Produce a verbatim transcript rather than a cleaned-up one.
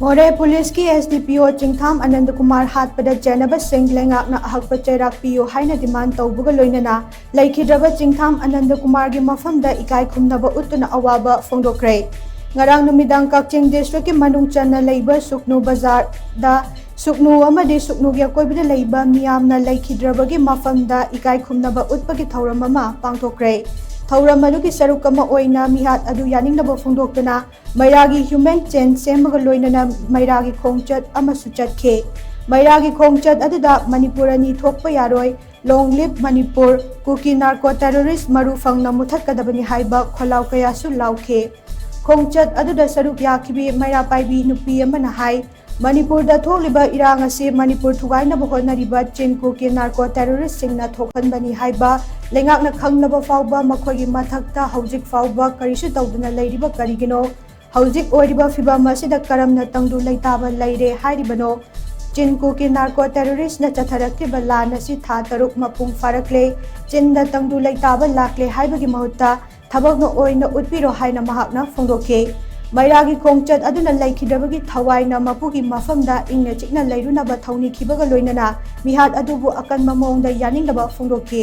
ꯃꯣꯔꯦ ꯄꯨꯂꯤꯁꯀꯤ S D ꯄꯤ ꯑꯣ ꯆꯤꯡꯊꯥꯝ ꯑꯅꯟꯗꯀꯨꯃꯥꯔ ꯍꯥꯠꯄꯗ ꯆꯦꯟꯅꯕꯁꯤꯡ ꯂꯩꯉꯥꯛꯅ ꯑꯍꯛꯄ ꯆꯩꯔꯥꯛ ꯄꯤꯌꯨ ꯍꯥꯏꯅ ꯗꯤꯃꯥꯟ ꯇꯧꯕꯒ ꯂꯣꯏꯅꯅ ꯂꯩꯈꯤꯗ꯭ꯔꯕ ꯆꯤꯡꯊꯥꯝ ꯑꯅꯟꯗꯀꯨꯃꯥꯔꯒꯤ ꯃꯐꯝꯗ ꯏꯀꯥꯏ ꯈꯨꯝꯅꯕ ꯎꯠꯇꯨꯅ ꯑꯋꯥꯕ ꯐꯣꯡꯗꯣꯛꯈ꯭ꯔꯦ꯫ ꯉꯔꯥꯡ ꯅꯨꯃꯤꯗꯥꯡ ꯀꯛꯆꯤꯡ ꯗꯤꯁꯇ꯭ꯔꯤꯛꯀꯤ ꯃꯅꯨꯡ ꯆꯟꯅ ꯂꯩꯕ ꯁꯨꯛꯅꯨ ꯕꯖꯥꯔꯗ ꯁꯨꯛꯅꯨ ꯑꯃꯗꯤ ꯁꯨꯛꯅꯨꯒꯤ ꯑꯀꯣꯏꯕꯗ ꯂꯩꯕ ꯃꯤꯌꯥꯝꯅ ꯂꯩꯈꯤꯗ꯭ꯔꯕꯒꯤ ꯃꯐꯝꯗ ꯏꯀꯥꯏ ꯈꯨꯝꯅꯕ ꯎꯠꯄꯒꯤ ꯊꯧꯔꯝ ꯑꯃ ꯄꯥꯡꯊꯣꯛꯈ꯭ꯔꯦ꯫ ꯊꯧꯔꯝ ꯑꯗꯨꯒꯤ ꯁꯔꯨꯛ ꯑꯃ ꯑꯣꯏꯅ ꯃꯤꯍꯥꯠ ꯑꯗꯨ ꯌꯥꯅꯤꯡꯗꯕ ꯐꯣꯡꯗꯣꯛꯇꯨꯅ ꯃꯩꯔꯥꯒꯤ ꯍ꯭ꯌꯨꯃꯦꯟ ꯆꯦꯟ ꯁꯦꯝꯕꯒ ꯂꯣꯏꯅꯅ ꯃꯩꯔꯥꯒꯤ ꯈꯣꯡꯆꯠ ꯑꯃꯁꯨ ꯆꯠꯈꯤ꯫ ꯃꯩꯔꯥꯒꯤ ꯈꯣꯡꯆꯠ ꯑꯗꯨꯗ "ꯃꯅꯤꯄꯨꯔ ꯑꯅꯤ ꯊꯣꯛꯄ ꯌꯥꯔꯣꯏ", "Long live ꯃꯅꯤꯄꯨꯔ", "ꯀꯨꯀꯤ ꯅꯥꯔꯀꯣ ꯇꯦꯔꯣꯔꯤꯁ꯭ꯠ ꯃꯔꯨ ꯐꯪꯅ ꯃꯨꯊꯠꯀꯗꯕꯅꯤ" ꯍꯥꯏꯕ ꯈꯣꯜꯂꯥꯎ ꯀꯌꯥꯁꯨ ꯂꯥꯎꯈꯤ꯫ ꯈꯣꯡꯆꯠ ꯑꯗꯨꯗ ꯁꯔꯨꯛ ꯌꯥꯈꯤꯕꯤ ꯃꯩꯔꯥ ꯄꯥꯏꯕꯤ ꯅꯨꯄꯤ ꯑꯃꯅ ꯍꯥꯏ, ꯃꯅꯤꯄꯨꯔꯗ ꯊꯣꯛꯂꯤꯕ ꯏꯔꯥꯡ ꯑꯁꯤ ꯃꯅꯤꯄꯨꯔ ꯊꯨꯒꯥꯏꯅꯕ ꯍꯣꯠꯅꯔꯤꯕ ꯆꯤꯟ ꯀꯨꯀꯤ ꯅꯥꯔꯀꯣ ꯇꯦꯔꯣꯔꯤꯁ꯭ꯠꯁꯤꯡꯅ ꯊꯣꯛꯍꯟꯕꯅꯤ ꯍꯥꯏꯕ ꯂꯩꯉꯥꯛꯅ ꯈꯪꯂꯕ ꯐꯥꯎꯕ ꯃꯈꯣꯏꯒꯤ ꯃꯊꯛꯇ ꯍꯧꯖꯤꯛ ꯐꯥꯎꯕ ꯀꯔꯤꯁꯨ ꯇꯧꯗꯅ ꯂꯩꯔꯤꯕ ꯀꯔꯤꯒꯤꯅꯣ? ꯍꯧꯖꯤꯛ ꯑꯣꯏꯔꯤꯕ ꯐꯤꯚꯝ ꯑꯁꯤꯗ ꯀꯔꯝꯅ ꯇꯪꯗꯨ ꯂꯩꯇꯥꯕ ꯂꯩꯔꯦ ꯍꯥꯏꯔꯤꯕꯅꯣ? ꯆꯤꯟ ꯀꯨꯀꯤ ꯅꯥꯔꯀꯣ ꯇꯦꯔꯣꯔꯤꯁ꯭ꯠꯅ ꯆꯠꯊꯔꯛꯂꯤꯕ ꯂꯥꯟ ꯑꯁꯤ ꯊꯥ ꯇꯔꯨꯛ ꯃꯄꯨꯡ ꯐꯥꯔꯛꯂꯦ꯫ ꯆꯤꯟꯗ ꯇꯪꯗꯨ ꯂꯩꯇꯥꯕ ꯂꯥꯛꯂꯦ ꯍꯥꯏꯕꯒꯤ ꯃꯍꯨꯠꯇ ꯊꯕꯛꯅ ꯑꯣꯏꯅ ꯎꯠꯄꯤꯔꯣ ꯍꯥꯏꯅ ꯃꯍꯥꯛꯅ ꯐꯣꯡꯗꯣꯛꯈꯤ꯫ ꯃꯩꯔꯥꯒꯤ ꯈꯣꯡꯆꯠ ꯑꯗꯨꯅ ꯂꯩꯈꯤꯗ꯭ꯔꯕꯒꯤ ꯊꯋꯥꯏꯅ ꯃꯄꯨꯒꯤ ꯃꯐꯝꯗ ꯏꯪꯅ ꯆꯤꯛꯅ ꯂꯩꯔꯨꯅꯕ ꯊꯧꯅꯤꯈꯤꯕꯒ ꯂꯣꯏꯅꯅ ꯃꯤꯍꯥꯠ ꯑꯗꯨꯕꯨ ꯑꯀꯟꯕ ꯃꯑꯣꯡꯗ ꯌꯥꯅꯤꯡꯗꯕ ꯐꯣꯡꯗꯣꯛꯈꯤ꯫